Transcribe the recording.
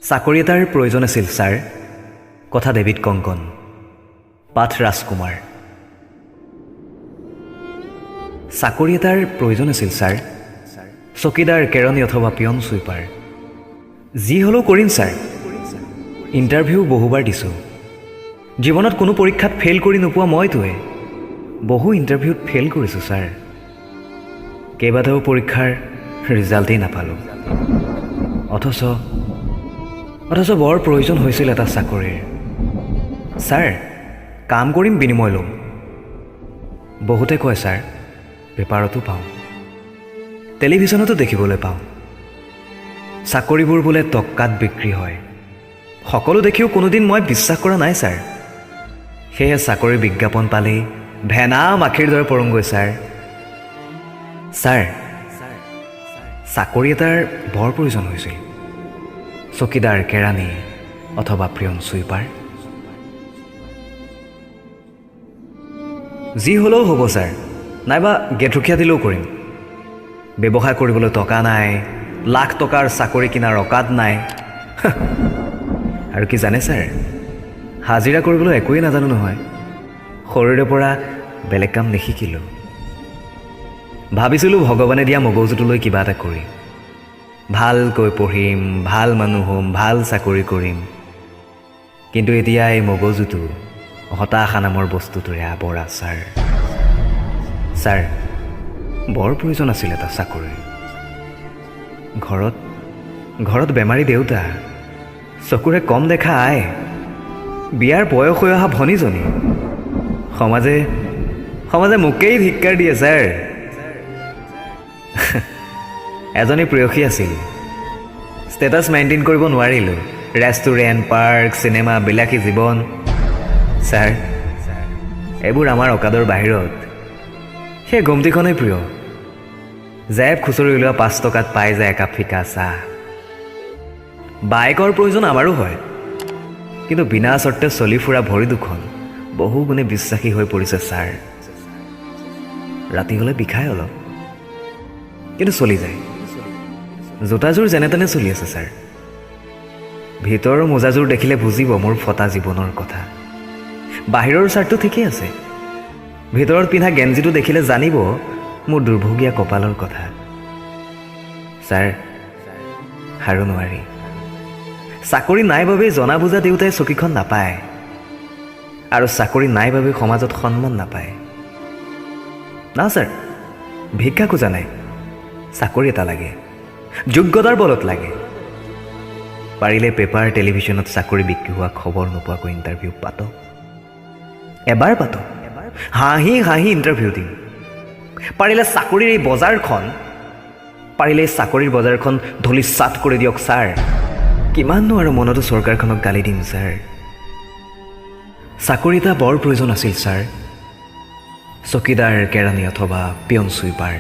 চাকৰি এটাৰ প্ৰয়োজন আছিল ছাৰ। কথা ডেভিড কংকন, পাঠ ৰাজকুমাৰ। চাকৰি এটাৰ প্ৰয়োজন আছিল ছাৰ। চকীদাৰ, কেৰণী অথবা পিয়ন চুইপাৰ, যি হ'লেও কৰিম ছাৰ। ইণ্টাৰভিউ বহুবাৰ দিছোঁ। জীৱনত কোনো পৰীক্ষাত ফেইল কৰি নোপোৱা মইটোৱে বহু ইণ্টাৰভিউত ফেইল কৰিছোঁ ছাৰ। কেইবাটাও পৰীক্ষাৰ ৰিজাল্টেই নাপালোঁ। অথচ অথচ বৰ প্ৰয়োজন হৈছিল এটা চাকৰিৰ ছাৰ। কাম কৰিম, বিনিময় ল'ম। বহুতে কয় ছাৰ, পেপাৰতো পাওঁ, টেলিভিশ্যনতো দেখিবলৈ পাওঁ, চাকৰিবোৰ বোলে টকাত বিক্ৰী হয়। সকলো দেখিও কোনোদিন মই বিশ্বাস কৰা নাই ছাৰ। সেয়ে চাকৰিৰ বিজ্ঞাপন পালেই ভেনা মাখিৰ দৰে পৰোঁগৈ ছাৰ। ছাৰ, চাকৰি এটাৰ বৰ প্ৰয়োজন হৈছিল। চকীদাৰ, কেৰাণী অথবা পিয়ন চুইপাৰ, যি হ'লেও হ'ব ছাৰ। নাইবা গেটৰখীয়া দিলেও কৰিম। ব্যৱসায় কৰিবলৈ টকা নাই, লাখ টকাৰ চাকৰি কিনাৰ অকাদ নাই। আৰু কি জানে ছাৰ, হাজিৰা কৰিবলৈ একোৱেই নাজানো নহয়। সৰুৰে পৰা বেলেগ কাম নিশিকিলোঁ। ভাবিছিলোঁ ভগৱানে দিয়া মগজুটোলৈ কিবা এটা কৰিম, ভালকৈ পঢ়িম, ভাল মানুহ হ'ম, ভাল চাকৰি কৰিম। কিন্তু এতিয়া এই মগজুটো হতাশা নামৰ বস্তুটোৰে আৱৰা ছাৰ। ছাৰ, বৰ প্ৰয়োজন আছিল এটা চাকৰিৰ। ঘৰত ঘৰত বেমাৰী দেউতা, চকুৰে কম দেখা আই, বিয়াৰ বয়স হৈ অহা ভনীজনী। সমাজে সমাজে মোকেই ধিক্কাৰ দিয়ে ছাৰ। এজনী প্ৰেয়সী আছিল, ষ্টেটাছ মেইনটেইন কৰিব নোৱাৰিলোঁ। ৰেষ্টুৰেণ্ট, পাৰ্ক, চিনেমা, বিলাসী জীৱন ছাৰ, এইবোৰ আমাৰ অকাদৰ বাহিৰত। সেই গমটিখনেই প্ৰিয়। জেপ খুচৰি উলিওৱা 5 টকাত পাই যায় একাপ ফিকা চাহ। বাইকৰ প্ৰয়োজন আমাৰো হয়, কিন্তু বিনা চৰ্তে চলি ফুৰা ভৰি দুখন বহু গুণে বিশ্বাসী হৈ পৰিছে ছাৰ। ৰাতি হ'লে বিষায় অলপ, কিন্তু চলি যায়। জোতাযোৰ যেনে তেনে চলি আছে ছাৰ। ভিতৰৰ মোজাযোৰ দেখিলে বুজিব মোৰ ফটা জীৱনৰ কথা। বাহিৰৰ চাৰ্টটো ঠিকেই আছে, ভিতৰত পিন্ধা গেঞ্জিটো দেখিলে জানিব মোৰ দুৰ্ভগীয়া কপালৰ কথা। ছাৰ, আৰু নোৱাৰি। চাকৰি নাই বাবেই জনা বুজা দেউতাই চকীখন নাপায়, আৰু চাকৰি নাই বাবে সমাজত সন্মান নাপায়। না ছাৰ, ভিক্ষা খোজা নাই, চাকৰি এটা লাগে, যোগ্যতাৰ বলত লাগে। পাৰিলে পেপাৰ টেলিভিশ্যনত চাকৰি বিক্ৰী হোৱা খবৰ নোপোৱাকৈ ইণ্টাৰভিউ পাতক, এবাৰ পাতক, হাঁহি হাঁহি ইণ্টাৰভিউ দিম। পাৰিলে চাকৰিৰ এই বজাৰখন, পাৰিলে এই চাকৰিৰ বজাৰখন ধূলি চাট কৰি দিয়ক ছাৰ। কিমাননো আৰু মনতো চৰকাৰখনক গালি দিম ছাৰ। চাকৰি এটা বৰ প্ৰয়োজন আছিল ছাৰ। চকীদাৰ, কেৰাণী অথবা পিয়ন চুইপাৰ।